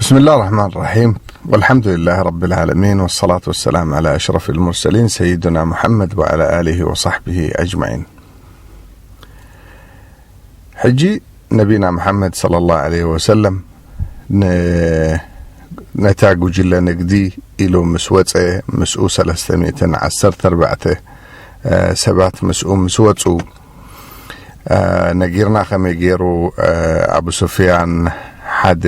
بسم الله الرحمن الرحيم. والحمد لله رب العالمين، والصلاة والسلام على أشرف المرسلين سيدنا محمد وعلى آله وصحبه أجمعين. ሕጂ ነቢና መሓመድ ሰለላሁ ዐለይሂ ወሰለም ን-፣ ነታ ጉጅለ ንግዲ ኢሉ ምስ ወፀ፣ ምስኡ ሰለስተ ሚእትን ዓሰርተ ኣርባዕተ ሰባት ምስኡ ምስ ወፁ፣ ነጊርና ከመይ ገይሩ ኣቡ ሱፍያን ሓደ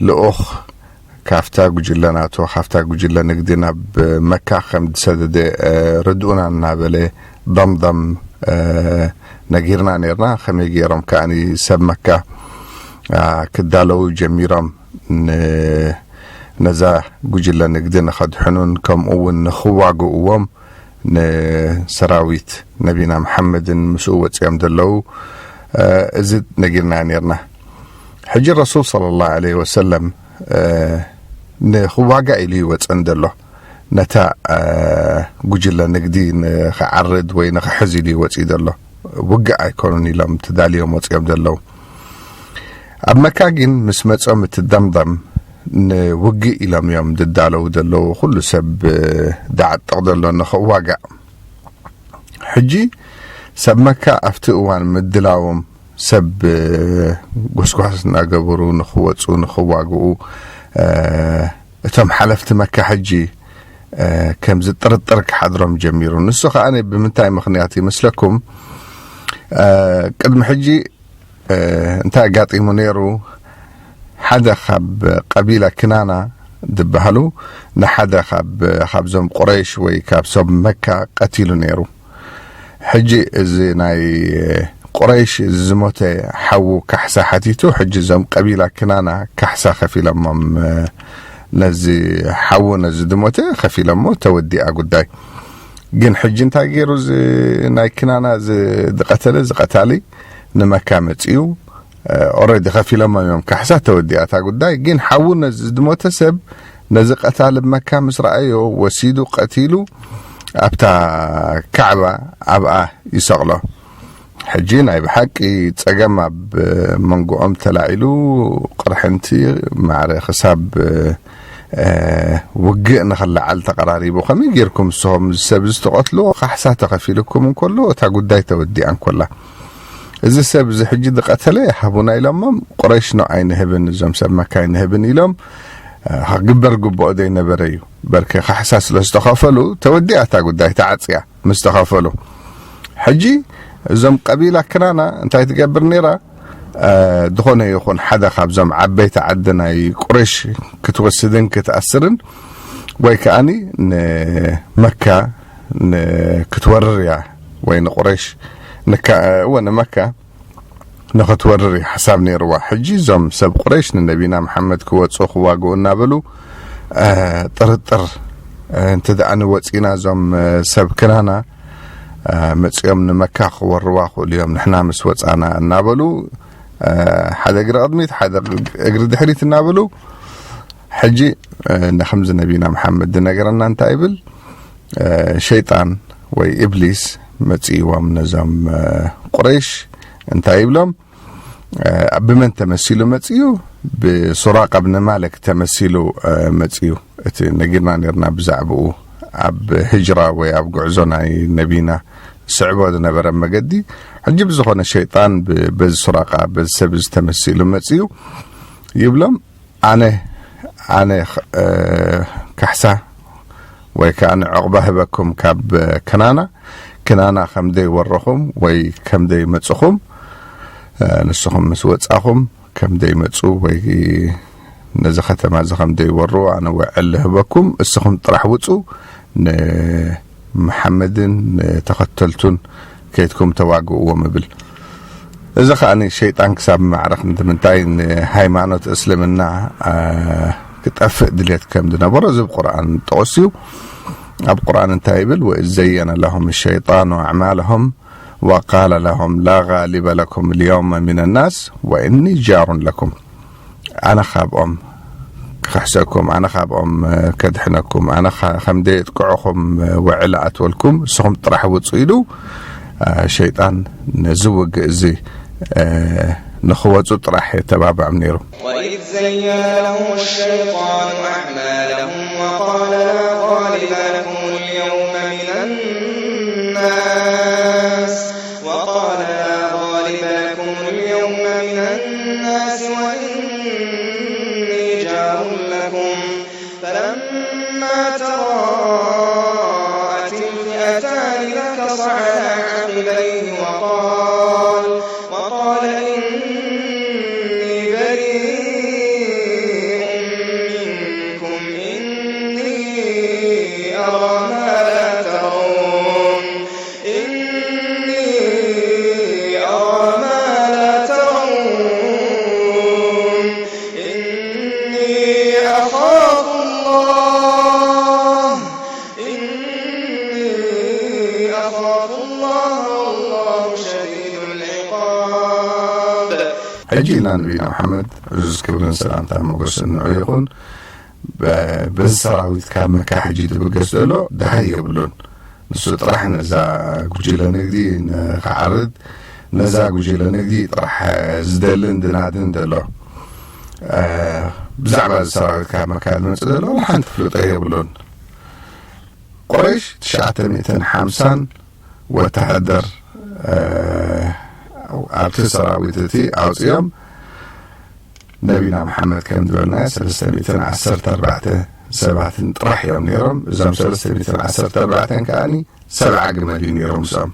ልኡኽ ካብታ ጉጅለ ናቶ፣ ካብታ ጉጅለ ንግዲ ናብ መካ ከም ዝሰደደ ርድኡና እናበለ ደምደም ነጊርና ነርና። ከመይ ገይሮም ከኣኒ ሰብ መካ ክዳለዉ ጀሚሮም፣ ን-፣ ነዛ ጉጅለ ንግዲ ንኸድሕኑን ከምኡ እውን ንኽዋግእዎም ንሰራዊት ነቢና መሓመድን ምስኡ ወፂኦም ዘለዉ፣ እዚ ነጊርና ነርና። ሕጂ ረሱል ሰለላሁ ዐለይሂ ወሰለም ንኽዋጋእ ኢሉ ይወፀን ዘሎ። ነታ ጉጅለ ንግዲ ንኽዓርድ ወይ ንኽሕዝ ኢሉ ይወፅእ ዘሎ። ውግእ ኣይኮኑን ኢሎም ተዳልዮም ወፂኦም ዘለዉ። ኣብ መካ ግን ምስ መጾም እቲ ደምደም ንውግእ ኢሎም እዮም ዝዳለዉ ዘለዉ። ኩሉ ሰብ ዳዓጥቕ ዘሎ ንኽዋጋእ። ሕጂ ሰብ መካ ኣብቲ እዋን ምድላዎም ሰብ ጎስጓስ እናገበሩ ንኽወፁ ንኽዋግኡ፣ እቶም ሓለፍቲ መካ ሕጂ ከምዚ ጥርጥር ክሓድሮም ጀሚሩ። ንሱ ከኣ ብምንታይ ምኽንያት ይመስለኩም? ቅድሚ ሕጂ እንታይ ኣጋጢሙ ነይሩ? ሓደ ካብ ቀቢላ ክናና ዝበሃሉ ንሓደ ካብ፣ ካብዞም ቁረይሽ ወይ ካብ ሰብ መካ ቀቲሉ ነይሩ። ሕጂ እዚ ናይ ቁረይሽ ዝሞተ ሓዉ ካሕሳ ሓቲቱ፣ ሕጂ እዞም ቀቢላ ክናና ካሕሳ ከፊሎሞም፣ ነዚ ሓዉ ነዚ ዝሞተ ከፊሎሞ፣ ተወዲኣ ጉዳይ። ግን ሕጂ እንታይ ገይሩ እዚ ናይ ክናና ዝ-፣ ዝቐተለ፣ ዝቐታሊ ንመካ መጺኡ፣ ኦረዲ ከፊሎም እዮም ካሕሳ፣ ተወዲኣታ ጉዳይ። ግን ሓዉ ነዚ ዝሞተ ሰብ ነዚ ቀታሊ መካ ምስ ረኣዮ ወሲዱ ቀቲሉ ኣብታ ካዕባ ኣብኣ ይሰቕሎ። ሕጂ ናይ ብሓቂ ጸገም ኣብ መንጎኦም ተላዒሉ፣ ቅርሕንቲ ማዕረ ክሳብ ውግእ ንኽለዓል ተቐራሪቡ። ከመይ ጌርኩም ንስኹም እዚ ሰብ እዚ ትቐትልዎ? ካሕሳ ተኸፊልኩም እንከሎ እታ ጉዳይ ተወዲኣ እንኮላ፣ እዚ ሰብ እዚ ሕጂ ዝቐተለ ሃቡና ኢሎሞም፣ ቁረይሽ ኖ ኣይንህብን፣ እዞም ሰብ መካ ኣይንህብን ኢሎም፣ ክግበር ግብኦ ዘይነበረ እዩ። በርከ ካሕሳ ስለ ዝተኸፈሉ ተወዲኣ እታ ጉዳይ ተዓጽያ ምስ ተኸፈሉ። ሕጂ እዞም ቀቢላ ክናና እንታይ ትገብር ነይራ? ዝኾነ ይኹን ሓደ ካብዞም ዓበይቲ ዓዲ ናይ ቁረሽ ክትወስድን ክትኣስርን ወይ ከኣኒ ንመካ ን-፣ ክትወርር እያ ወይ ንቁረሽ ንካ-፣ እወ ንመካ ንኽትወርር እዩ ሓሳብ ነይርዋ። ሕጂ እዞም ሰብ ቁረሽ ንነቢና መሓመድ ክወፁ ክዋግኡ እናበሉ ጥርጥር እንተ ደኣ ንወፂና እዞም ሰብ ክናና መፂኦም ንመካ ክወርዋ ክእሉ እዮም ንሕና ምስ ወፃና እናበሉ ሓደ እግሪ ቅድሚት ሓደ እግሪ ድሕሪት እናበሉ ሕጂ ንከምዚ ነቢና መሓመድ ዝነገረና እንታይ ይብል? ሸይጣን ወይ ኢብሊስ መፂእዎም ነዞም ቁረይሽ እንታይ ይብሎም? ብመን ተመሲሉ መፂኡ? ብሱራቃ ብን ማለክ ተመሲሉ መፂኡ። እቲ ነጊርና ነርና ብዛዕባኡ ኣብ ህጅራ ወይ ኣብ ጉዕዞ ናይ ነቢና ስዕቦ ዝነበረ መገዲ። ሕጂ ብዝኾነ ሸይጣን ብ-፣ በዚ ሱራቃ በዚ ሰብ እዚ ተመሲሉ መፂኡ ይብሎም። ኣነ፣ ኣነ፣ እ፣ ካሕሳ ወይ ከኣ ንዕቕባ ህበኩም ካብ ክናና፣ ክናና ከም ዘይወረኹም ወይ ከም ዘይመጽኹም፣ እ፣ ንስኹም ምስ ወጻኹም ከም ዘይመጹ ወይ ነዚ ከተማ እዚ ከም ዘይወሩ ኣነ ውዕል ህበኩም፣ እስኹም ጥራሕ ውጹ፣ ን-፣ መሓመድን ንተኸተልቱን ከይድኩም ተዋግእዎም እብል። እዚ ከኣ ንሸይጣን ክሳብ ማዕረ ክንዲ ምንታይ ንሃይማኖት እስልምና፣ አ፣ ክጠፍእ ድልየት ከም ዝነበሮ እዚ ብ ቁርኣን ጠቐሱ እዩ። ኣብ ቁርኣን እንታይ ይብል? "ወእዝ ዘየነ ለሁም ሸይጣኑ ኣዕማለሁም ወቃለ ለሁም ላ ጋሊበ ለኩም ልየውመ ሚነ ናስ ወእኒ ጃሩን ለኩም።" ኣነ ካብኦም ክኽሕሰኩም፣ ኣነ ካብኦም፣ እ፣ ከድሕነኩም፣ ኣነ ኸ-፣ ከም ደየጥቅዑኹም፣ እ፣ ውዕል ኣትወልኩም፣ ንስኹም ጥራሕ ውጹ ኢሉ፣ እ፣ ሸይጣን ነዚ ውግእ እዚ፣ እ፣ ንኽወፁ ጥራሕ የተባብዖም ነይሩ። وإذ زين لهم الشيطان أعمالهم وقال لا غالب لكم اليوم من الناس وقال لا غالب لكم اليوم من الناس وإني جار لكم فلما تراءت الفئتان نكص على عقبيه وقال وقال إني بريء منكم إني أرى ما لا ترون إني أرى ما لا ترون إني أخاف الله إني أخاف الله والله شديد العقاب. ሕጂ ኢና ነቢና መሓመድ ዕዙዝ ክብርን ሰላምታ ሞገስን ንዑ ይኹን። በዚ ሰራዊት ካብ መካ ሕጂ ዝብገስ ዘሎ ደሃይ የብሉን። ንሱ ጥራሕ ነዛ ጉጅለ ንግዲ ንክዓርድ፣ ነዛ ጉጅለ ንግዲ ጥራሕ ዝደልን ዝናድን ዘሎ። ብዛዕባ እዚ ሰራዊት ካብ መካ ዝመፅእ ዘሎ ሓንቲ ፍልጦ የብሉን። ቁረይሽ ትሽዓተ ሚእትን ሓምሳን ወተሃደር ኣብቲ ሰራዊት እቲ ኣውፅኦም። ነቢና መሓመድ ከም ዝበልናዮ ሰለስተ ሚእትን ዓሰርተ ኣርባዕተ ሰባትን ጥራሕ እዮም ነይሮም። እዞም ሰለስተ ሚእትን ዓሰርተ ኣርባዕተን ከዓኒ ሰብዓ ግመል እዩ ነይሮም ምስኦም።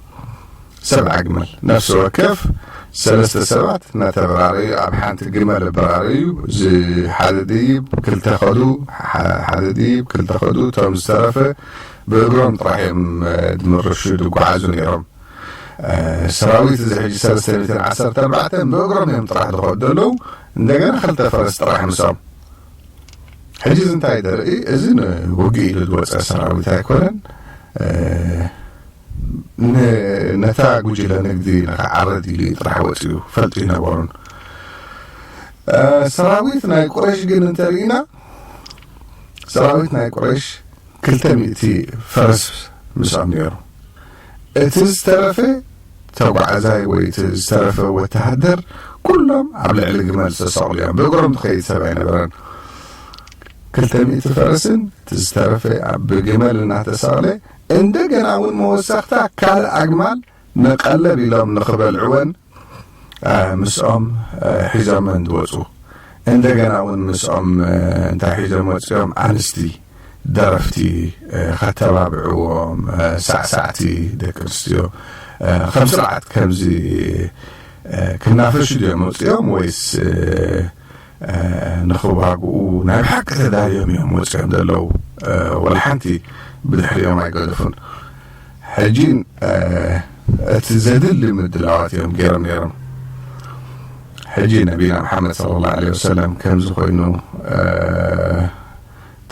ሰብዓ ግመል ነፍሲ ወከፍ ሰለስተ ሰባት እናተበራረዩ ኣብ ሓንቲ ግመል በራረዩ። እዚ ሓደ ድይብ ክልተ ኸዱ፣ ሓደ ድይብ ክልተ ኸዱ። እቶም ዝተረፈ ብእግሮም ጥራሕ እዮም ዝምርሹ ዝጓዓዙ ነይሮም። ሰራዊት እዚ ሕጂ ሰለስተ ሚእትን ዓሰርተ ኣርባዕተን ብእግሮም እዮም ጥራሕ ዝኸዱ ዘለዉ። እንደገና ክልተ ፈረስ ጥራሕ ምስኦም። ሕጂ እዚ እንታይ ደርኢ? እዚ ንውግእ ኢሉ ዝወፀ ሰራዊት ኣይኮነን። ነታ ጉጅለ ንግዲ ንክዓርድ ኢሉ ጥራሕ ወፂኡ ፈልጡ ይነበሩን። ሰራዊት ናይ ቁረሽ ግን እንተርኢና፣ ሰራዊት ናይ ቁረሽ ክልተ ሚእቲ ፈረስ ምስኦም ነይሩ። እቲ ዝተረፈ ተጓዓዛይ ወይ እቲ ዝተረፈ ወተሃደር ኩሎም ኣብ ልዕሊ ግመል ዝተሰቕሉ እዮም። ብእግሮም ዝኸይድ ሰብ ኣይነበረን። ክልተ ሚእቲ ፈረስን እቲ ዝተረፈ ኣብ ብግመል እናተሰቕለ፣ እንደገና እውን መወሰኽታ ካልእ ኣግማል ንቀለብ ኢሎም ንኽበልዕወን ምስኦም ሒዞመን ዝወፁ። እንደገና እውን ምስኦም እንታይ ሒዞም ወፂኦም? ኣንስቲ ደረፍቲ ከተባብዕዎም፣ ሳዕሳዕቲ ደቂ ኣንስትዮ ከም ስርዓት ከምዚ ክናፈሹ ድዮም ወፂኦም ወይስ ንኽዋግኡ ናይ ብሓቂ ተዳልዮም እዮም ወፂኦም ዘለዉ? ወላ ሓንቲ ብድሕሪኦም ኣይገደፉን። ሕጂ እቲ ዘድሊ ምድላዋት እዮም ገይሮም ነይሮም። ሕጂ ነቢና መሓመድ ሰለላሁ ዐለይሂ ወሰለም ከምዚ ኮይኑ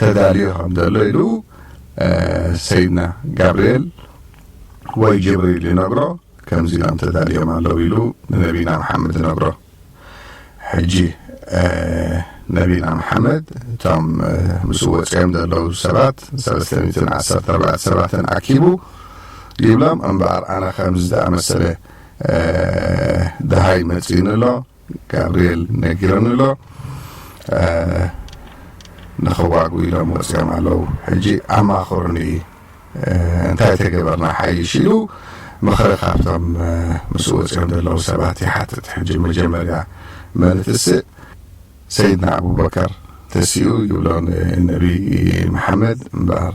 ተዳልዩ ከም ዘሎ ኢሉ ሰይድና ጋብርኤል ወይ ጅብሪል ይነግሮ። ከምዚ ኢሎም ተዳልዮም ኣለዉ ኢሉ ንነቢና መሓመድ ይነግሮ። ሕጂ ነቢና መሓመድ እቶም ምስ ወፅኦም ዘለዉ ሰባት ሰለስተ ሚእትን ዓሰርተ ኣርባዕተ ሰባትን ኣኪቡ ይብሎም። እምበኣር ኣነ ከምዚ ዝኣመሰለ ደሃይ መፂኡኒ ኣሎ፣ ጋብርኤል ነጊረኒ ኣሎ፣ ንኽዋጉ ኢሎም ወፂኦም ኣለዉ። ሕጂ ኣማኽሩኒ፣ እንታይ ተገበርና ሓይሽ ኢሉ ምኽሪ ካብቶም ምስ ወፂኦም ዘለዉ ሰባት ይሓትት። ሕጂ መጀመርያ መን ትስእ? ሰይድና ኣቡበከር ተሲኡ ይብሎ ንነቢ መሓመድ። እምበኣር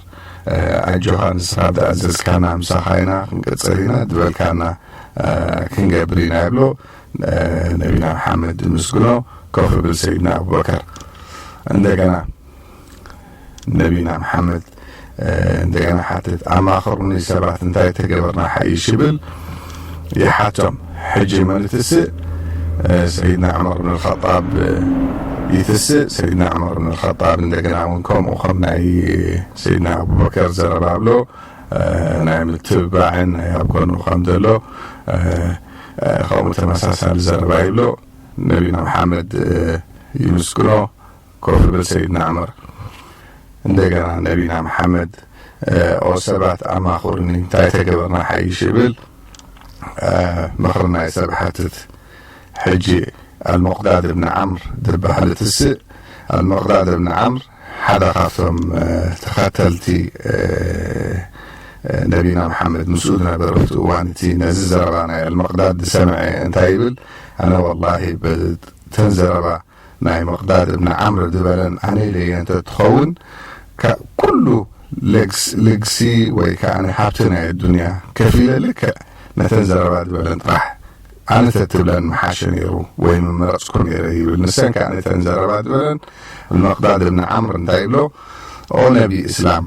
ኣጆኻ ንስኻ ዝኣዘዝካና ምሳኻ ኢና ክንቅፅል ኢና ዝበልካና ክንገብር ኢና ይብሎ። ነቢና መሓመድ ምስግኖ ኮፍ ብል ሰይድና ኣቡበከር። እንደገና ነቢና መሓመድ እንደገና ሓትት ኣማኽሩኒ ሰባት እንታይ ተገበርና ሓይሽ ይብል ይሓቶም። ሕጂ መን ትስእ? ሰይድና ዑመር ብን ልኸጣብ ይትስእ። ሰይድና ዑመር ብን ልኸጣብ እንደገና እውን ከምኡ ከም ናይ ሰይድና ኣቡበከር ዘረባ ብሎ ናይ ምትብባዕን ናይ ኣብ ጎኑ ከም ዘሎ ከምኡ ተመሳሳሊ ዘረባ ይብሎ። ነቢና መሓመድ ይምስግኖ። ኮፍ ብል ሰይድና ዑመር። እንደገና ነቢና መሓመድ ኦ ሰባት ኣማኽሩኒ እንታይ ተገበርና ሓይሽ ይብል ምኽሪ ናይ ሰብ ሓትት። ሕጂ ኣልመቕዳድ እብኒ ዓምር ዝበሃል እቲ ስእ፣ ኣልመቕዳድ እብኒ ዓምር ሓደ ካብቶም ተኸተልቲ ነቢና መሓመድ ምስኡ ዝነበረ ኣብቲ እዋን እቲ ነዚ ዘረባ ናይ ኣልመቕዳድ ዝሰምዐ እንታይ ይብል? ኣነ ወላሂ በተን ዘረባ ናይ መቕዳድ እብኒ ዓምር ዝበለን ኣነ ኢለየ እንተትኸውን ካብ ኩሉ ልግሲ ወይ ከዓ ናይ ሃብቲ ናይ ኣዱንያ ከፊለ ልክዕ ነተን ዘረባ ዝበለን ጥራሕ ኣነ ተትብለን ምሓሸ ነይሩ ወይ ምመረፅኩ ነይረ ይብል። ንሰን ከዓ ነተን ዘረባ ዝበለን መቕዳድ እብኒ ዓምር እንታይ ይብሎ? ኦ ነቢ እስላም፣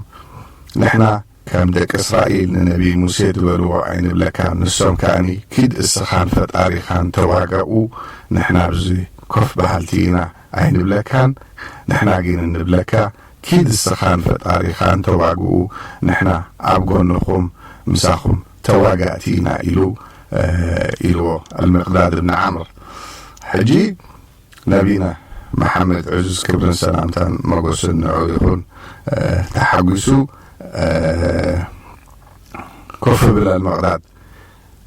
ንሕና ከም ደቂ እስራኤል ንነቢ ሙሴ ዝበልዎ ኣይንብለካን። ንሶም ከኣኒ ኪድ እስኻን ፈጣሪኻን ተዋጋኡ፣ ንሕና ኣብዚ ኮፍ በሃልቲ ኢና ኣይንብለካን። ንሕና ግን እንብለካ ኪድ እስኻን ፈጣሪኻን ተዋግኡ፣ ንሕና ኣብ ጎንኹም ምሳኹም ተዋጋእቲ ኢና ኢሉ ኢልዎ ኣልሚቕዳድ እብኒ ዓምር። ሕጂ ነቢና መሓመድ ዕዙዝ ክብርን ሰላምታን መጎስን ንዑ ይኹን ተሓጒሱ ኮፍ ብለል መቕዳድ።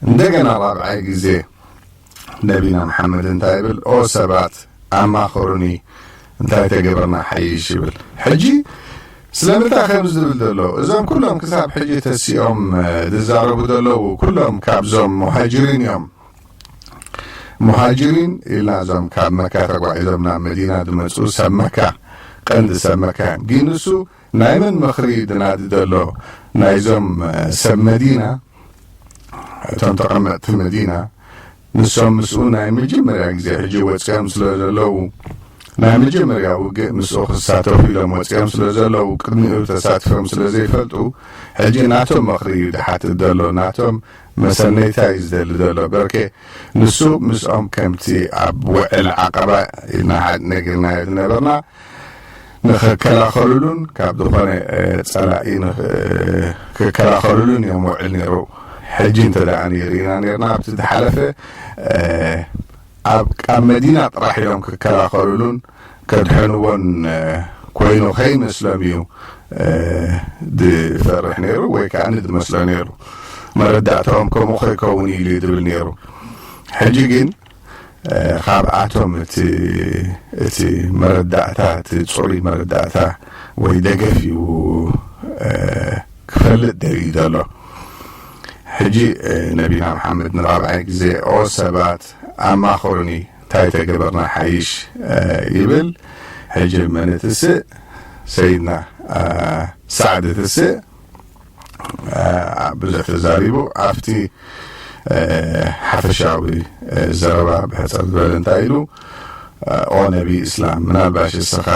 እንደገና ራብዓይ ግዜ ነቢና መሓመድ እንታይ ይብል? ኦ ሰባት ኣማኸሩኒ እንታይ ተገበርና ሓይሽ ይብል። ሕጂ ስለምንታይ ከም ዝብል ዘሎ እዞም ኩሎም ክሳብ ሕጂ ተሲኦም ዝዛረቡ ዘለዉ ኩሎም ካብዞም ሙሃጅሪን እዮም። ሙሃጅሪን ኢልና እዞም ካብ መካ ተጓዒዞም ናብ መዲና ዝመፁ ሰብ መካ፣ ቀንዲ ሰብ መካ እዮም። ግን ንሱ ናይ መን ምኽሪ ድናዲ ዘሎ? ናይዞም ሰብ መዲና፣ እቶም ተቐመጥቲ መዲና። ንሶም ምስኡ ናይ መጀመርያ ግዜ ሕጂ ወፂኦም ስለ ዘለዉ ናይ መጀመርያ ውግእ ምስኡ ክሳተፉ ኢሎም ወፂኦም ስለ ዘለዉ ቅድሚኡ ተሳቲፎም ስለ ዘይፈልጡ ሕጂ ናቶም ምኽሪ እዩ ድሓትት ዘሎ። ናቶም መሰነይታ እዩ ዝደሊ ዘሎ። በርኬ ንሱ ምስኦም ከምቲ ኣብ ውዕል ዓቐባ ኢልና ነጊርናዮ ዝነበርና ንኽከላኸሉሉን ካብ ዝኾነ ጸላኢ ክከላኸሉሉን እዮም ውዕል ነይሩ። ሕጂ እንተ ደኣ ርኢና ነርና ኣብቲ ዝሓለፈ ኣብ ካብ መዲና ጥራሕ እዮም ክከላኸሉሉን ከድሕንዎን ኮይኑ ከይመስሎም እዩ ዝፈርሕ ነይሩ ወይ ከዓ ዝመስሎ ነይሩ። መረዳእታኦም ከምኡ ከይከውን ኢሉ እዩ ዝብል ነይሩ። ሕጂ ግን ካብኣቶም እቲ እቲ መረዳእታ እቲ ፅሩይ መረዳእታ ወይ ደገፍ እዩ ክፈልጥ ደልዩ ዘሎ። ሕጂ ነቢና መሓመድ ንራብዓይ ግዜ ኦ ሰባት ኣማኸሩኒ እንታይ ተገበርና ሓይሽ ይብል። ሕጂ መን እቲ ስእ ሰይድና ሳዕድ እቲ ስእ ብዙሕ ተዛሪቡ ኣብቲ ሓፈሻዊ ዘረባ ብሕፅር ዝበለ እንታይ ኢሉ? ኦ ነቢ እስላም ምናልባሽ እስኻ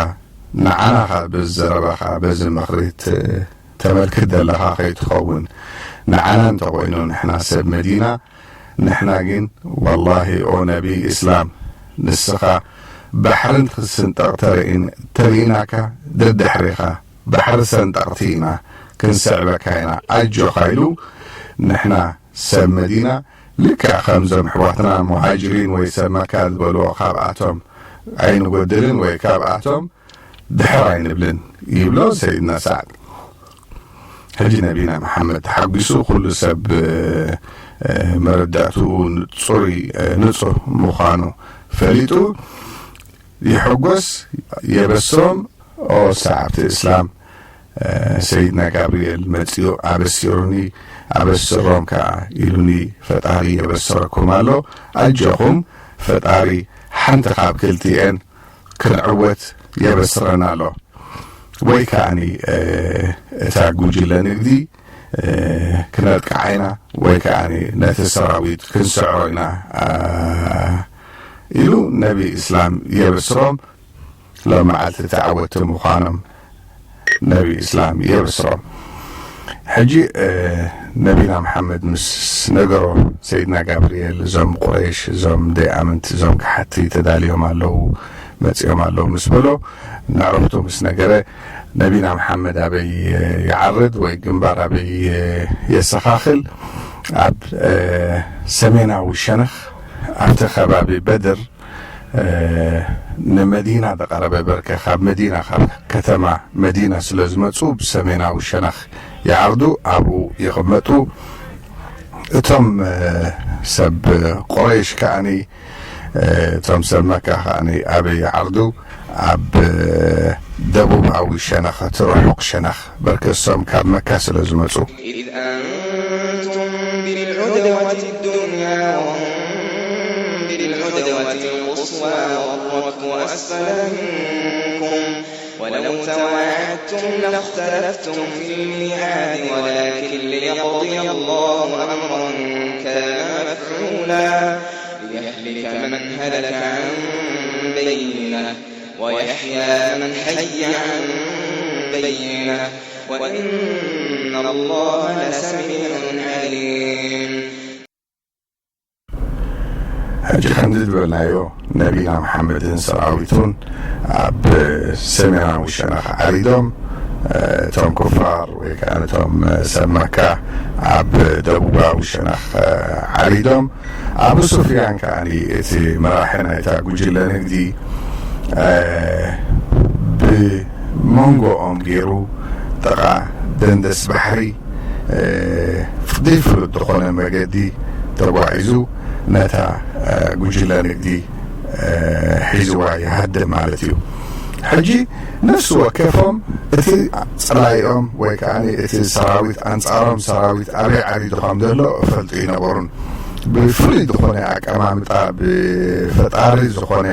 ንዓናኻ በዚ ዘረባኻ በዚ ምኽሪ ተመልክት ዘለኻ ከይትኸውን ንዓና እንተኾይኑ ንሕና ሰብ መዲና ንሕና ግን ወላሂ ኦ ነቢ እስላም ንስኻ ባሕርን ክስንጠቕ ተርኢናካ ደድሕሪኻ ባሕሪ ሰንጠቕቲ ኢና ክንስዕበካ ኢና ኣጆኻ ኢሉ ንሕና ሰብ መዲና ልክዕ ከምዞም ኣሕዋትና ሙሃጅሪን ወይ ሰብ መካ ዝበልዎ ካብኣቶም ኣይንጎድልን ወይ ካብኣቶም ድሕር ኣይንብልን ይብሎ ሰይድና ሳዕድ። ሕጂ ነቢና መሓመድ ተሓጒሱ ኩሉ ሰብ መረዳእትኡ ፅሩይ ንፁህ ምዃኑ ፈሊጡ ይሕጎስ የበስሮም። ኦ ሰዓብቲ እስላም ሰይድና ጋብርኤል መፂኡ ኣበሲሩኒ ኣበስሮም ከዓ ኢሉኒ ፈጣሪ የበስረኩም ኣሎ። ኣጆኹም ፈጣሪ ሓንቲ ካብ ክልቲኤን ክንዕወት የበስረና ኣሎ። ወይ ከዓኒ እታ ጉጅለ ንግዲ ክነጥቅዓ ኢና ወይ ከዓኒ ነቲ ሰራዊት ክንስዕሮ ኢና ኢሉ ነቢ እስላም የበስሮም። ሎም መዓልቲ ተዓወትቲ ምዃኖም ነቢ እስላም የብስሮም። ሕጂ ነቢና መሓመድ ምስ ነገሮ ሰይድና ጋብርኤል እዞም ቁረይሽ እዞም ደይኣመንቲ እዞም ክሓቲ ተዳልዮም ኣለዉ መፅኦም ኣለዉ ምስ በሎ ንዕረፍቱ ምስ ነገረ ነቢና መሓመድ ኣበይ ይዓርድ ወይ ግንባር ኣበይ የሰኻኽል ኣብ ሰሜናዊ ሸነኽ ኣብቲ ከባቢ በድር ንመዲና ዝቐረበ በርከ ካብ መዲና ካብ ከተማ መዲና ስለ ዝመፁ ብሰሜናዊ ሸነኽ ይዓርዱ ኣብኡ ይቕመጡ። እቶም ሰብ ቁረይሽ ከዓኒ እቶም ሰብ መካ ከኣ ኣበይ ይዓርዱ? ኣብ ደቡባዊ ሸነኽ፣ እቲ ርሑቕ ሸነኽ፣ በርከሶም ካብ መካ ስለ ዝመጹ። إذ أنتم بالعدوة الدنيا وهم بالعدوة القصوى والركب أسفل منكم ولو تواعدتم لاختلفتم في الميعاد ولكن ليقضي الله أمرا كان مفعولا ليهلك من هلك عن بينة ويحيى من حي عن بينة وإن الله لسميع عليم. ሕጂ ከምዚ ዝበልናዮ ነቢና መሓመድን ሰራዊቱን ኣብ ሰሜናዊ ሸነኽ ዓሪዶም፣ እቶም ኩፋር ወይ ከዓ እቶም ሰብ መካ ኣብ ደቡባዊ ሸነኽ ዓሪዶም፣ ኣቡ ሱፍያን ከኣ እቲ መራሒ ናይታ ጉጅለ ንግዲ ብመንጎኦም ገይሩ ጥቓ ደንደስ ባሕሪ ዘይፍሉጥ ዝኾነ መገዲ ተጓዒዙ ነታ ጉጅለ ንግዲ ሒዝዋ ይሃድም ማለት እዩ። ሕጂ ነፍሲ ወከፎም እቲ ጸላኢኦም ወይ ከዓ እቲ ሰራዊት ኣንጻሮም ሰራዊት ኣበይ ዓሪዱ ከም ዘሎ እፈልጡ ይነበሩን። ብፍሉይ ዝኾነ ኣቀማምጣ፣ ብፈጣሪ ዝኾነ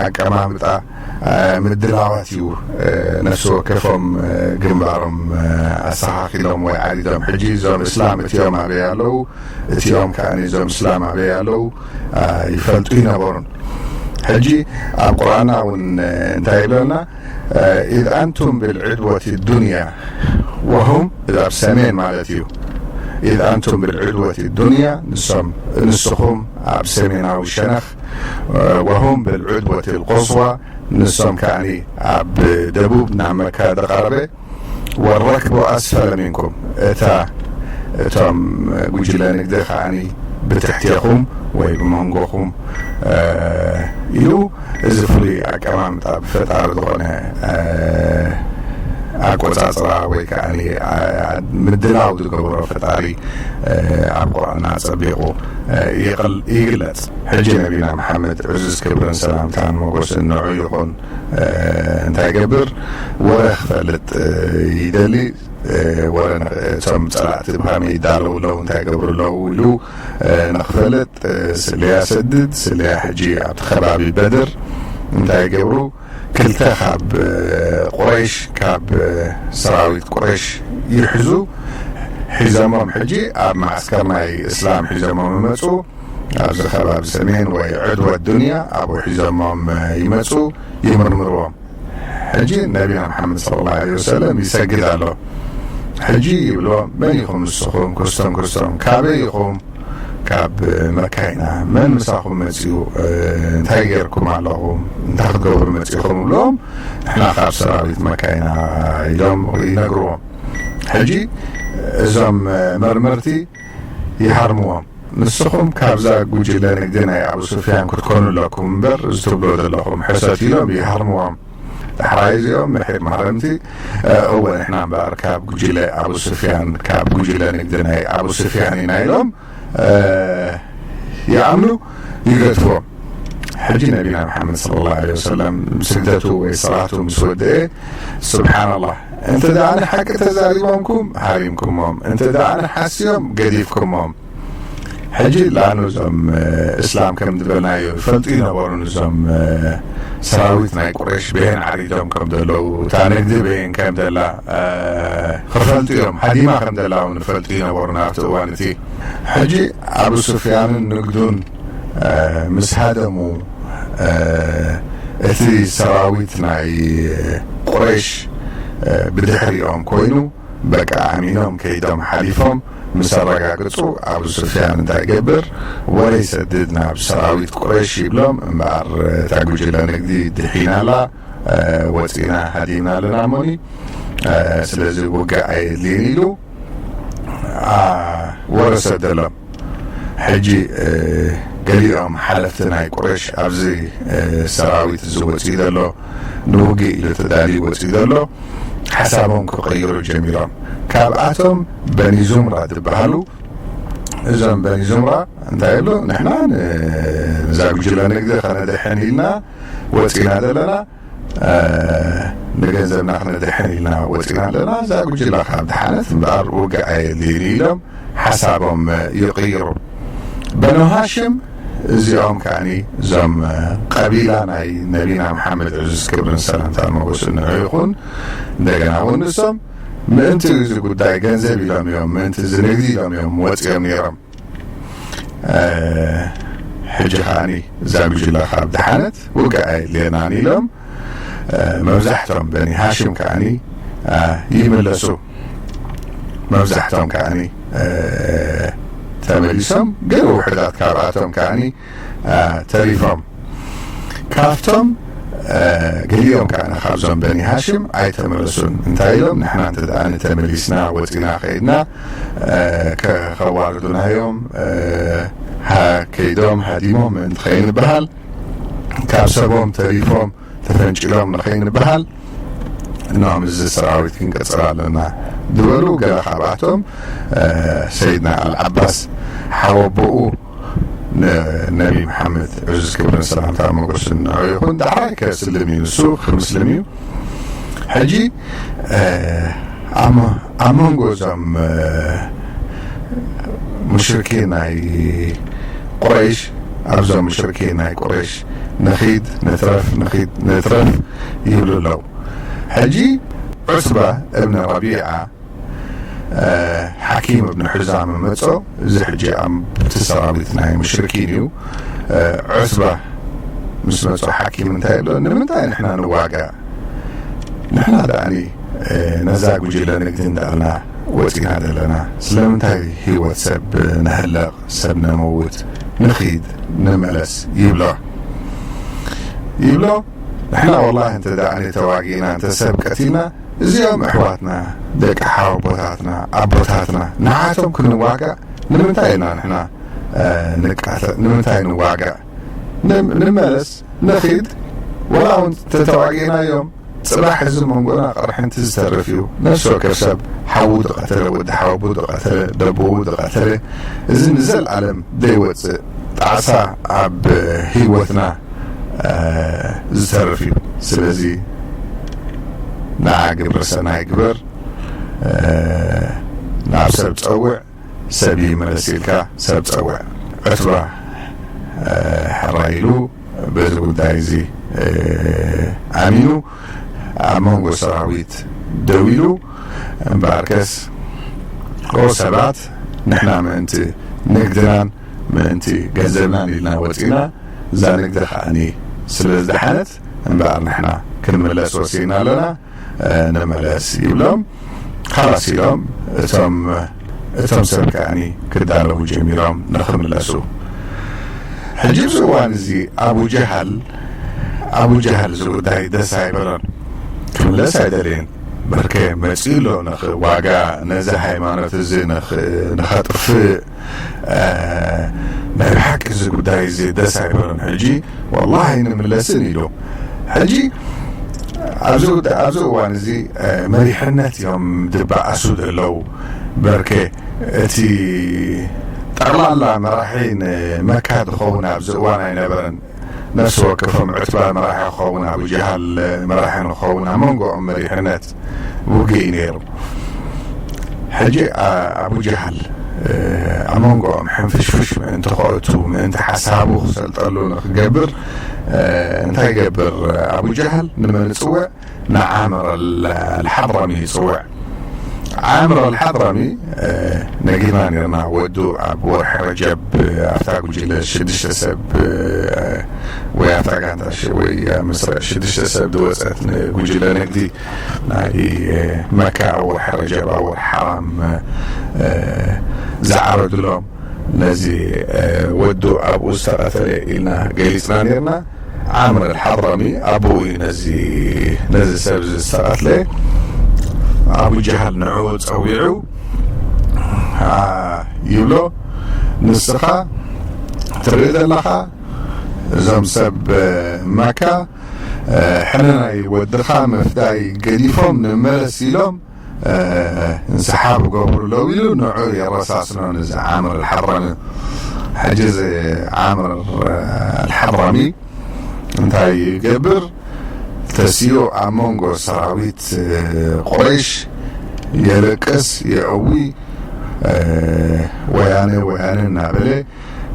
ኣቀማምጣ ምድላዋት እዩ። ነፍሲ ወከፎም ግንባሮም ኣስተኻኺሎም ወይ ዓሪዶም። ሕጂ እዞም እስላም እቲኦም ኣበይ ኣለዉ፣ እቲኦም ከዓ እዞም እስላም ኣበይ ኣለዉ ይፈልጡ ይነበሩን። ሕጂ ኣብ ቁርኣና እውን እንታይ ይብለና? إذ أنتم بالعدوة الدنيا وهم، ኣብ ሰሜን ማለት እዩ። إذ أنتم بالعدوة الدنيا، ንሶም፣ ንስኹም ኣብ ሰሜናዊ ሸነኽ፣ وهم بالعدوة القصوى، ንሶም ከኣ ኣብ ደቡብ ናብ መካ ዝቐረበ፣ والركب أسفل منكم، እታ እቶም ጉጅለ ንግዲ ከኣ ብትሕቴኹም ወይ ብመንጎኹም እዩ። እዚ ፍሉይ ኣቀማምጣ ብፈጣሪ ዝኾነ ኣቆጻጽራ ወይ ከዓ ምድላው ዝገበሮ ፈጣሪ ኣብ ቁርኣና ኣጸቢቑ ይቕል-፣ ይግለጽ። ሕጂ ነቢና መሓመድ ዕዙዝ ክብርን ሰላምታን ሞገስን ንዑ ይኹን እንታይ ገብር ወረ ክፈልጥ ይደሊ። ወረ ን-፣ እቶም ጸላእቲ ብኸመይ ይዳለዉ ኣለዉ፣ እንታይ ይገብሩ ኣለዉ ኢሉ ንኽፈልጥ ስለያ ሰድድ፣ ስለያ ሕጂ ኣብቲ ከባቢ በድር እንታይ ይገብሩ፣ ክልተ ካብ ቁረይሽ፣ ካብ ሰራዊት ቁረይሽ ይሕዙ፣ ሒዘሞም ሕጂ ኣብ ማዕስከር ናይ እስላም ሒዘሞም ይመጹ። ኣብዚ ከባቢ ሰሜን ወይ ዕድወ ዱንያ ኣብኡ ሒዞሞም ይመጹ፣ ይምርምርዎም። ሕጂ ነቢና መሓመድ ሰለላሁ ዐለይሂ ወሰለም ይሰግድ ኣሎ። ሕጂ ይብልዎም፣ መን ኢኹም ንስኹም? ክስቶም ክስቶም፣ ካበይ ኢኹም? ካብ መካ ኢና። መን ምሳኹም መጺኡ? እንታይ ጌርኩም ኣለኹም? እንታይ ክትገብሩ መጺኹም? ይብልዎም፣ ንሕና ካብ ሰራዊት መካ ኢና ኢሎም ይነግርዎም። ሕጂ እዞም መርመርቲ ይሃርምዎም። ንስኹም ካብዛ ጉጅለ ንግዲ ናይ ኣቡ ሱፍያን ክትኮኑ ኣለኩም እምበር፣ እዚ ትብሎ ዘለኹም ሕሰት ኢሎም ይሃርምዎም። ዳሕራይ እዚኦም ምሒር ማህረምቲ፣ እ፣ እወ፣ ንሕና እምበኣር ካብ ጉጅለ ኣቡ ሱፍያን፣ ካብ ጉጅለ ንግዲ ናይ ኣቡ ሱፍያን ኢና ኢሎም፣ እ፣ ይኣምኑ፣ ይገድፍዎም። ሕጂ ነቢና መሓመድ ሰለላሁ ዐለይሂ ወሰለም ስግደቱ ወይ ሰላቱ ምስ ወደአ፣ ሱብሓነላህ፣ እንተ ደኣ ንሓቂ ተዛሪቦምኩም ሃሪምኩሞም፣ እንተ ደኣ ንሓስዮም ገዲፍኩሞም። ሕጂ ለኣኑ እዞም፣ እ፣ እስላም ከም ዝበልናዮ ይፈልጡ ይነበሩን እዞም፣ እ፣ ሰራዊት ናይ ቁረይሽ በየን ዓሪዶም ከም ዘለዉ፣ እታ ንግዲ በየን ከም ዘላ፣ እ፣ ክፈልጡ እዮም። ሃዲማ ከም ዘላ እውን ይፈልጡ ይነበሩን ኣብቲ እዋን እቲ። ሕጂ ኣቡ ሱፍያንን ንግዱን፣ እ፣ ምስ ሃደሙ፣ እ፣ እቲ ሰራዊት ናይ ቁረይሽ፣ እ፣ ብድሕሪኦም ኮይኑ በቃ ኣሚኖም ከይዶም ሓሊፎም ምስ ኣረጋግጹ፣ ኣቡ ሱፍያን እንታይ ይገብር? ወረ ይሰድድ ናብ ሰራዊት ቁረይሽ ይብሎም፣ እምበኣር እታ ጉጅለ ንግዲ ድሒና ኣላ፣ እ፣ ወጺና ሃዲምና ኣለና እሞኒ፣ እ፣ ስለዚ ውግእ ኣየድልይን ኢሉ፣ ኣ፣ ወረ ሰደሎም። ሕጂ፣ እ፣ ገሊኦም ሓለፍቲ ናይ ቁረሽ ኣብዚ፣ እ፣ ሰራዊት እዚ ወጺኡ ዘሎ፣ ንውግእ ኢሉ ተዳልዩ ወጺኡ ዘሎ፣ ሓሳቦም ክቕይሩ ጀሚሮም። ካብኣቶም በኒ ዙምራ ዝበሃሉ፣ እዞም በኒ ዙምራ እንታይ ይብሉ? ንሕና ን-፣ እዛ ጉጅለ ንግዲ ከነድሕን ኢልና ወፂና ዘለና፣ ንገንዘብና ክነድሕን ኢልና ወፂና ኣለና። እዛ ጉጅለ ካብ ድሓነት እምበኣር ውግእ ኣየድልይን ኢሎም ሓሳቦም ይቕይሩ። በኑ ሃሽም እዚኦም ከዓኒ እዞም ቀቢላ ናይ ነቢና መሓመድ ዕዙዝ ክብርን ሰላምታን ሞገስን ንዑ ይኹን። እንደገና እውን ንሶም ምእንቲ እዚ ጉዳይ ገንዘብ ኢሎም እዮም፣ ምእንቲ እዚ ንግዲ ኢሎም እዮም ወፂኦም ነይሮም። ሕጂ ከዓኒ እዛ ጉጅለ ካብ ድሓነት ውግእ ኣየድልየናን ኢሎም መብዛሕቶም በኒ ሃሽም ከዓኒ ይምለሱ። መብዛሕቶም ከዓኒ ተመሊሶም፣ ገለ ውሕዳት ካብኣቶም ከዓኒ ተሪፎም። ካብቶም ገሊኦም ከዓኒ ካብዞም በኒ ሃሽም ኣይተመለሱን። እንታይ ኢሎም? ንሕና እንተ ደኣ ንተመሊስና ወፂና ከይድና ከዋርዱናዮም ከይዶም ሃዲሞም ምእንቲ ከይንበሃል፣ ካብ ሰቦም ተሪፎም ተፈንጭሎም ንኸይንበሃል፣ እና ምስዚ ሰራዊት ክንቅፅል ኣለና ዝበሉ ገለ ካብኣቶም ሰይድና ኣልዓባስ ሓወቦኡ ነቢ መሓመድ ዕዙዝ ክብርን ሰላምታ ሞገስን ንዑ ይኹን። ዳሕራይ ከስልም እዩ፣ ንሱ ክምስልም እዩ። ሕጂ ኣብ መንጎ እዞም ሙሽርኪን ናይ ቁረይሽ፣ ኣብዞም ሙሽርኪን ናይ ቁረይሽ ንኺድ ንትረፍ፣ ንኺድ ንትረፍ ይብሉ ኣለዉ። ሕጂ ዑትባ እብን ረቢዓ ሓኪም እብን ሕዛም መጾ። እዚ ሕጂ ኣብቲ ሰራዊት ናይ ሙሽርኪን እዩ። ዑትባ ምስ መጾ ሓኪም እንታይ ይብሎ? ንምንታይ ንሕና ንዋጋእ? ንሕና ደኣኒ ነዛ ጉጅለ ንግዲ እንዳልና ወፂና ዘለና፣ ስለምንታይ ህይወት ሰብ ነህለቕ፣ ሰብ ነመውት? ንኺድ ንመለስ ይብሎ፣ ይብሎ። ንሕና ወላሂ እንተ ደኣኒ ተዋጊእና፣ እንተ ሰብ ቀቲልና፣ እዚኦም ኣሕዋትና፣ ደቂ ሓወቦታትና፣ ኣቦታትና፣ ንዓቶም ክንዋጋእ ንምንታይ ኢና ንሕና ንቃተል? ንምንታይ ንዋጋእ? ንመለስ፣ ንኺድ። ወላ እውን ተተዋጊእናዮም፣ ፅባሕ እዚ መንጎና ቅርሕንቲ ዝተርፍ እዩ። ነፍሲ ወከፍ ሰብ ሓዉ ዝቐተለ፣ ወዲ ሓወቡ ዝቐተለ፣ ደቦኡ ዝቐተለ፣ እዚ ንዘለኣለም ዘይወፅእ ጣዕሳ ኣብ ህይወትና ዝተርፍ እዩ። ስለዚ ንዓ ግብረ ሰናይ ግበር፣ ናብ ሰብ ፀውዕ፣ ሰብ ይመለስ ኢልካ ሰብ ጸውዕ። ዕትባ ሕራይ ኢሉ በዚ ጉዳይ እዚ ኣሚኑ ኣብ መንጎ ሰራዊት ደው ኢሉ። እምበኣርከስ ኦ ሰባት፣ ንሕና ምእንቲ ንግድናን ምእንቲ ገንዘብናን ኢልና ወፂና፣ እዛ ንግዲ ከዓኒ ስለ ዝደሓነት እምበኣር ንሕና ክንምለስ ወሲና ኣለና። ንመለስ ይብሎም። ካላስ ኢሎም እቶም እቶም ሰብ ከዓኒ ክዳለዉ ጀሚሮም ንኽምለሱ። ሕጂ ኣብዚ እዋን እዚ ኣቡ ጀሃል ኣቡ ጀሃል እዚ ጉዳይ ደስ ኣይበሎን። ክምለስ ኣይደልየን። በርከ መፂኡ ኣሎ ንኽዋጋ፣ ነዚ ሃይማኖት እዚ ንኸጥፍእ ናይ ብሓቂ እዚ ጉዳይ እዚ ደስ ኣይበሎን። ሕጂ ወላሂ ንምለስን ኢሉ። ሕጂ ኣብዚ እዋን እዚ መሪሕነት እዮም ዝበኣሱ ዘለዉ። በርከ እቲ ጠቕላላ መራሒ ንመካ ዝኸውን ኣብዚ እዋን ኣይነበረን። ነፍሲ ወከፎም ዕትባ መራሒ ክኸውን፣ ኣቡ ጀሃል መራሒ ንኸውን፣ ኣብ መንጎኦም መሪሕነት ውግእ እዩ ነይሩ። ሕጂ ኣቡ ጀሃል ኣብ መንጎኦም ሕንፍሽፍሽ ምእንቲ ከእቱ፣ ምእንቲ ሓሳቡ ክሰልጠሉ ንክገብር እንታይ ይገብር ኣቡ ጀሃል? ንመን ይፅውዕ? ንዓምር ኣልሓድራሚ ይፅውዕ። ዓምር ኣልሓድራሚ ነጊርና ነርና፣ ወዱ ኣብ ወርሒ ረጀብ ኣብታ ጉጅለ ሽዱሽተ ሰብ ወይ ኣብታ ጋንታ ወይ መስርዕ ሽዱሽተ ሰብ ዝወፀት ጉጅለ ንግዲ ናይ መካ ኣብ ወርሒ ረጀብ ኣብ ወርሒ ሓራም ዝዓረድሎም ነዚ ወዱ ኣብኡ ዝተቐተለ ኢልና ገሊፅና ነርና። ዓምር ኣልሓድራሚ ኣቦኡ እዩ ነዚ ነዚ ሰብ እዚ ዝተቐትለ። ኣቡ ጀሃል ንዕኡ ፀዊዑ ይብሎ፣ ንስኻ ትርኢ ዘለኻ እዞም ሰብ መካ ሕነ ናይ ወድኻ ምፍዳይ ገዲፎም ንመለስ ኢሎም እንስሓብ ገብሩ ለው ኢሉ ንዑ የረሳስኖ። ንዚ ዓምር ኣልሓድራሚ ሕጂ እዚ ዓምር ኣልሓድራሚ እንታይ ይገብር? ተሲኡ ኣብ መንጎ ሰራዊት ቁረይሽ የለቅስ፣ የእዊ፣ ወያነ ወያነ እናበለ፣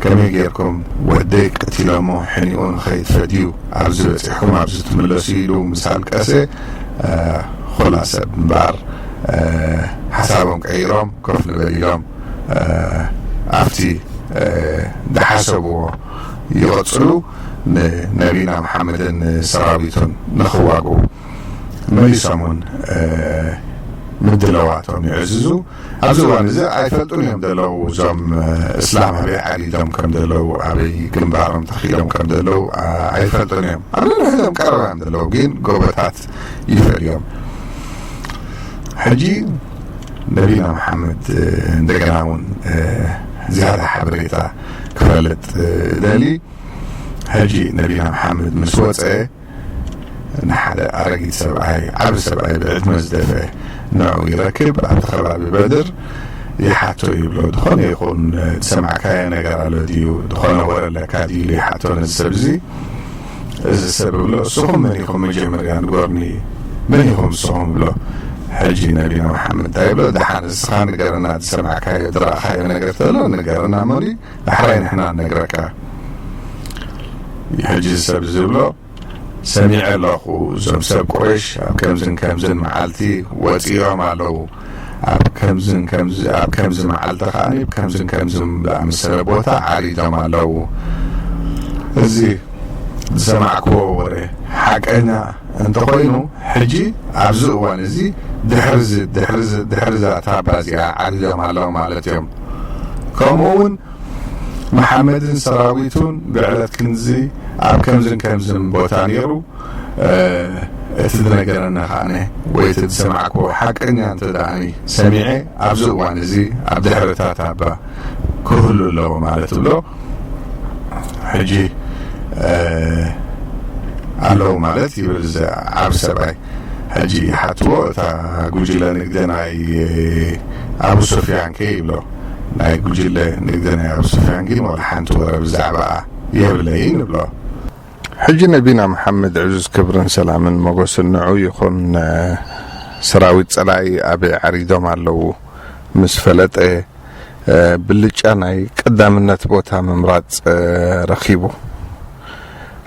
ከመይ ጌርኩም ወደይ ቀቲሎሞ ሕኒኡ ንኸይድ ፈድዩ ኣብዚ በፂሕኩም ኣብዚ ትምለሱ ኢሉ ምስ ኣልቀሰ፣ ኩላ ሰብ እምበኣር ሓሳቦም ቀይሮም ኮፍ ንበል ኢሎም ኣብቲ ዝሓሰብዎ ይቐፅሉ። ንነቢና መሓመድን ሰራዊቱን ንኽዋግኡ መሊሶም እውን ምድለዋቶም ይዕዝዙ። ኣብዚ እዋን እዚ ኣይፈልጡን እዮም ዘለዉ፣ እዞም እስላም ኣበይ ዓሊዶም ከም ዘለዉ፣ ኣበይ ግንባሮም ተኺሎም ከም ዘለዉ ኣይፈልጡን እዮም። ኣብ ነንሕድሕዶም ቀረባ እዮም ዘለዉ፣ ግን ጎቦታት ይፈልዮም። ሕጂ ነቢና መሓመድ እንደገና እውን ዝያዳ ሓበሬታ ክፈልጥ ደሊ። ሕጂ ነቢና መሓመድ ምስ ወፀ ንሓደ ኣረጊት ሰብኣይ፣ ዓቢ ሰብኣይ ብዕድመ ዝደፈ ንዑ ይረክብ። ኣብቲ ከባቢ በድር ይሓቶ ይብሎ፣ ዝኾነ ይኹን ዝሰማዕካዮ ነገር ኣሎ ድዩ፣ ዝኾነ ወረ ኣለካ ድዩ ኢሉ ይሓቶ ነዚ ሰብ እዚ። እዚ ሰብ ብሎ፣ እስኹም መን ኢኹም መጀመርያ ንገሩኒ፣ መን ኢኹም እስኹም ብሎ። ሕጂ ነቢና መሓመድ እንታይ ይብሎ፣ ደሓን እስኻ ንገረና፣ ዝሰማዕካዮ ዝረኣኻዮ ነገር ተሎ ንገረና፣ መን እዩ? ዳሕራይ ንሕና ንነግረካ። ሕጂ እዚ ሰብ እዚ ዝብሎ፣ ሰሚዐ ኣለኹ፣ እዞም ሰብ ቁረይሽ ኣብ ከምዝን ከምዝን መዓልቲ ወፂኦም ኣለዉ፣ ኣብ ከምዝን ከምዚ ኣብ ከምዚ መዓልቲ ከዓኒ ከምዝን ከምዝን ዝኣመሰለ ቦታ ዓሪዶም ኣለዉ። እዚ ዝሰማዕክዎ ወረ ሓቀኛ እንተኾይኑ፣ ሕጂ ኣብዚ እዋን እዚ ድሕሪ እዚ ድሕሪ እዚ ድሕሪ እዛ ታባ እዚኣ ዓሪዶም ኣለዉ ማለት እዮም። ከምኡ እውን መሓመድን ሰራዊቱን ብዕለት ክንዚ ኣብ ከምዝን ከምዝን ቦታ ነይሩ። እቲ ዝነገረኒ ከዓነ ወይ እቲ ዝሰማዕክዎ ሓቀኛ እንተ ደኣኒ ሰሚዐ፣ ኣብዚ እዋን እዚ ኣብ ድሕርታት ኣባ ክህሉ ኣለዎ ማለት እብሎ። ሕጂ ኣለዉ ማለት ይብል እዚ ዓብ ሰብኣይ። ሕጂ ይሓትዎ፣ እታ ጉጅለ ንግዲ ናይ ኣቡ ሱፍያን ከ ይብሎ። ናይ ጉጅለ ንግዲ ናይ ኣቡ ሱፍያን ግን ዋላ ሓንቲ ወረ ብዛዕባኣ የብለይን እብሎ። ሕጂ ነቢና መሓመድ ዕዙዝ ክብርን ሰላምን ሞገስን ንዑ ይኹን፣ ሰራዊት ጸላኢ ኣበይ ዓሪዶም ኣለዉ ምስ ፈለጠ፣ ብልጫ ናይ ቀዳምነት ቦታ ምምራጽ ረኺቡ።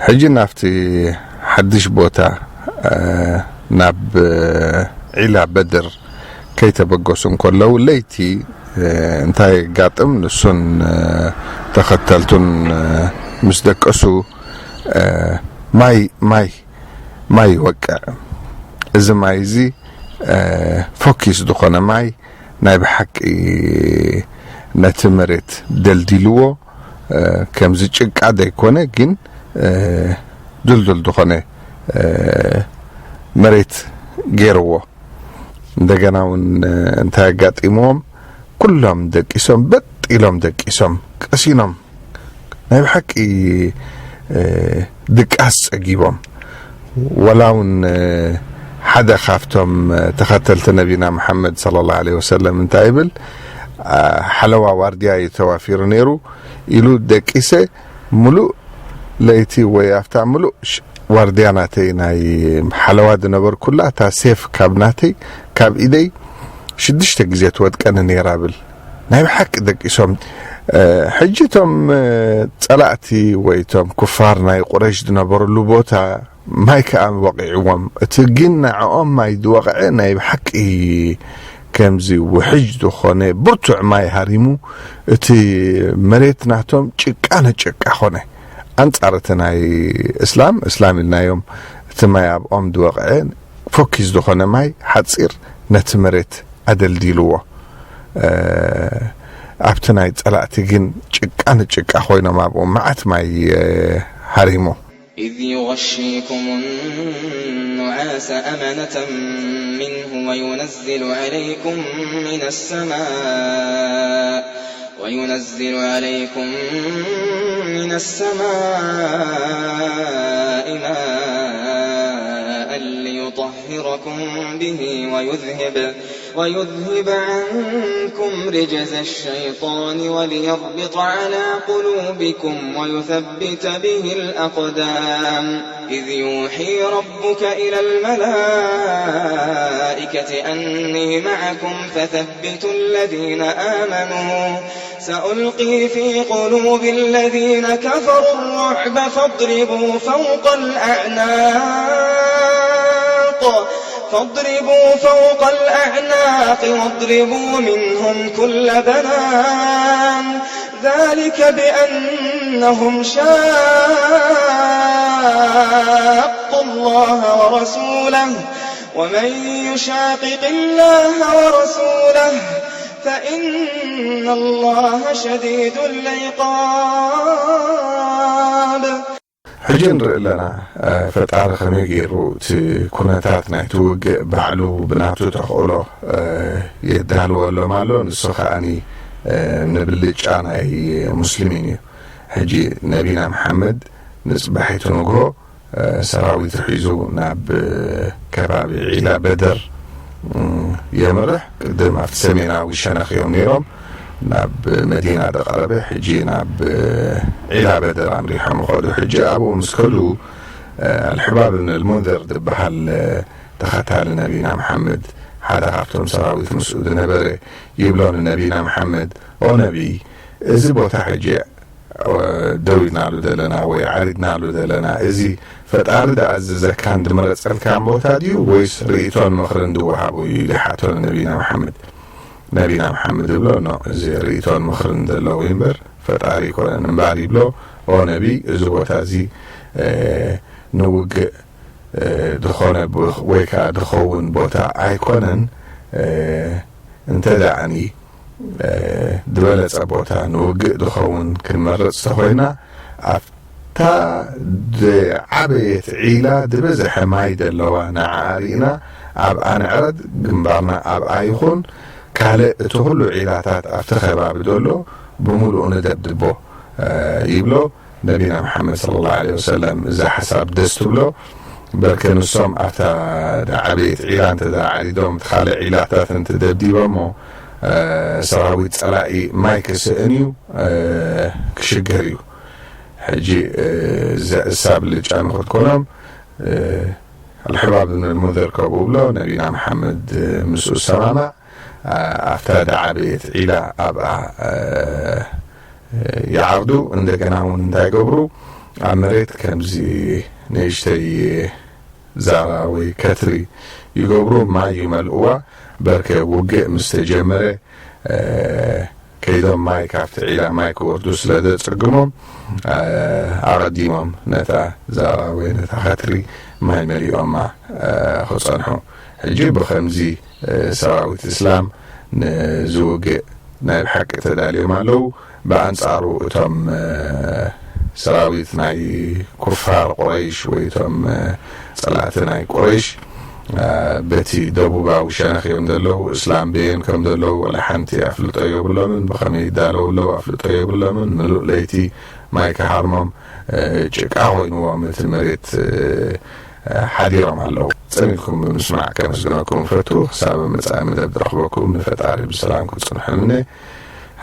ሕጂ ናብቲ ሓድሽ ቦታ፣ ናብ ዒላ በድር ከይተበገሱ እንከለዉ፣ ለይቲ እንታይ የጋጥም? ንሱን ተኸተልቱን ምስ ደቀሱ፣ ማይ፣ ማይ፣ ማይ ይወቅዕ። እዚ ማይ እዚ ፈኪስ ዝኾነ ማይ፣ ናይ ብሓቂ ነቲ መሬት ደልዲልዎ። ከምዚ ጭቃ ዘይኮነ ግን፣ ድልዱል ዝኾነ መሬት ገይርዎ። እንደገና እውን እንታይ ኣጋጢምዎም? ኩሎም ደቂሶም፣ በጥ ኢሎም ደቂሶም፣ ቀሲኖም፣ ናይ ብሓቂ ድቃስ ጸጊቦም። ወላ እውን ሓደ ካብቶም ተኸተልቲ ነቢና መሓመድ ሰለላሁ ዐለይሂ ወሰለም እንታይ ይብል? ሓለዋ ዋርድያ እዩ ተዋፊሩ ነይሩ ኢሉ፣ ደቂሰ፣ ምሉእ ለይቲ ወይ ኣብታ ምሉእ ዋርድያ ናተይ፣ ናይ ሓለዋ ዝነበርኩላ እታ ሴፍ ካብ ናተይ፣ ካብ ኢደይ ሽዱሽተ ግዜ ትወድቀኒ ነይራ ብል። ናይ ብሓቂ ደቂሶም። ሕጂ እቶም ጸላእቲ ወይ እቶም ኩፋር ናይ ቁረይሽ ዝነበርሉ ቦታ ማይ ከኣ ወቒዕዎም። እቲ ግን ንዕኦም ማይ ዝወቕዐ ናይ ብሓቂ ከምዚ ውሕጅ ዝኾነ ብርቱዕ ማይ ሃሪሙ፣ እቲ መሬት ናቶም ጭቃ ንጭቃ ኾነ። ኣንጻር እቲ ናይ እስላም፣ እስላም ኢልናዮም፣ እቲ ማይ ኣብኦም ዝወቕዐ ፈኪስ ዝኾነ ማይ ሓጺር ነቲ መሬት ኣደልዲልዎ። ኣብቲ ናይ ጸላእቲ ግን ጭቃ ንጭቃ ኮይኖም ኣብኡ መዓት ማይ ሃሪሙ። إذ يغشيكم النعاس أمنة منه وينزل عليكم من السماء وينزل عليكم من السماء ماء ليطهركم به ويذهب ويذهب عنكم رجز الشيطان وليربط على قلوبكم ويثبت به الأقدام. إذ يوحي ربك إلى الملائكة أني معكم فثبتوا الذين آمنوا. سألقي في قلوب الذين كفروا الرعب فاضربوا فوق الأعناق، فاضربوا فوق الأعناق واضربوا منهم كل بنان. ذلك بأنهم شاقوا الله ورسوله، ومن يشاقق الله ورسوله فإن الله شديد العقاب. ሕጂ ንርኢ ኣለና። ፈጣሪ ከመይ ገይሩ እቲ ኩነታት ናይቲ ውግእ ባዕሉ ብናቱ ተኽእሎ የዳልወሎም ኣሎ። ንሱ ከዓኒ ንብልጫ ናይ ሙስሊሚን እዩ። ሕጂ ነቢና መሓመድ ንፅባሒቱ ንግሆ ሰራዊቱ ሒዙ ናብ ከባቢ ዒላ በደር የምርሕ። ቅድም ኣብቲ ሰሜናዊ ሸነኽ እዮም ነይሮም ናብ መዲና ደቐረበ። ሕጂ ናብ ዒላ በደር ኣምሪሖም ይኸዱ። ሕጂ ኣብኡ ምስ ከዱ ኣልሕባብ ብን ልሙንዘር ዝበሃል ተኸታሊ ነቢና መሓመድ ሓደ ካብቶም ሰራዊት ምስኡ ዝነበረ ይብሎ ንነቢና መሓመድ፣ ኦ ነቢይ፣ እዚ ቦታ ሕጂ ደው ኢልናሉ ዘለና ወይ ዓሪድናሉ ዘለና፣ እዚ ፈጣሪ ዝኣዘዘካን ዝመረፀልካን ቦታ ድዩ ወይስ ርእይቶን ምኽርን ዝወሃቦ እዩ ኢሉ ይሓቶ ንነቢና መሓመድ። ነቢና መሓመድ ይብሎ፣ ኖ፣ እዚ ርእይቶን ምኽርን ዘለዎ እዩ እምበር ፈጣሪ ኣይኮነን እምበር ይብሎ። ኦ ነቢይ፣ እዚ ቦታ እዚ ንውግእ ዝኾነ ወይ ከዓ ዝኸውን ቦታ ኣይኮነን። እንተ ደኣኒ ዝበለጸ ቦታ ንውግእ ዝኸውን ክንመርጽ ተኾይና ኣብታ ዝዓበየት ዒላ ዝበዝሐ ማይ ዘለዋ ንዓኣ ርኢና ኣብኣ ንዕረድ፣ ግንባርና ኣብኣ ይኹን፣ ካልእ እቲ ኩሉ ዒላታት ኣብቲ ከባቢ ዘሎ ብምሉኡ ንደብድቦ ይብሎ። ነቢና መሓመድ ሰለላሁ ዐለይሂ ወሰለም እዛ ሓሳብ ደስ ትብሎ። በርክ ንሶም ኣብታ ዓበየት ዒላ እንተ ዓሪዶም እቲ ካልእ ዒላታት እንተ ደብዲቦሞ ሰራዊት ጸላኢ ማይ ክስእን እዩ፣ ክሽገር እዩ። ሕጂ እሳ ብልጫ ንክትኮኖም ኣልሕባብ ብን ሙንዘር ከምኡ ብሎ ነቢና መሓመድ ምስኡ ሰማማዕ ኣብታ ዓበየት ዒላ ኣብኣ ይዓርዱ። እንደገና እውን እንታይ ይገብሩ? ኣብ መሬት ከምዚ ንእሽተይ ዛራ ወይ ከትሪ ይገብሩ፣ ማይ ይመልእዋ። በርከ ውግእ ምስ ተጀመረ ከይዶም ማይ ካብቲ ዒላ ማይ ክወርዱ ስለ ዘጸግሞም ኣቐዲሞም ነታ ዛራ ወይ ነታ ከትሪ ማይ መሊኦማ ክጸንሑ። ሕጂ ብኸምዚ ሰራዊት እስላም ንዝውግእ ናይ ብሓቂ ተዳልዮም ኣለዉ። ብኣንጻሩ እቶም ሰራዊት ናይ ኩፋር ቁረይሽ ወይ እቶም ጸላእቲ ናይ ቁረይሽ በቲ ደቡባዊ ሸነኽ እዮም ዘለዉ። እስላም በየን ከም ዘለዉ ወላ ሓንቲ ኣፍልጦ የብሎምን። ብኸመይ ይዳለዉ ኣለዉ ኣፍልጦ የብሎምን። ምሉእ ለይቲ ማይ ክሃርሞም ጭቃ ኮይንዎም እቲ መሬት ሓዲሮም ኣለዉ። ጸኒትኩም ብምስማዕ ከመስግነኩም እፈቱ። ክሳብ መጻኢ መደብ ዝረኽበኩም ንፈጣሪ ብሰላም ክትጽንሑ እምነ።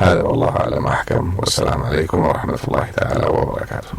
هذا والله أعلم وأحكم. والسلام عليكم ورحمة الله تعالى وبركاته.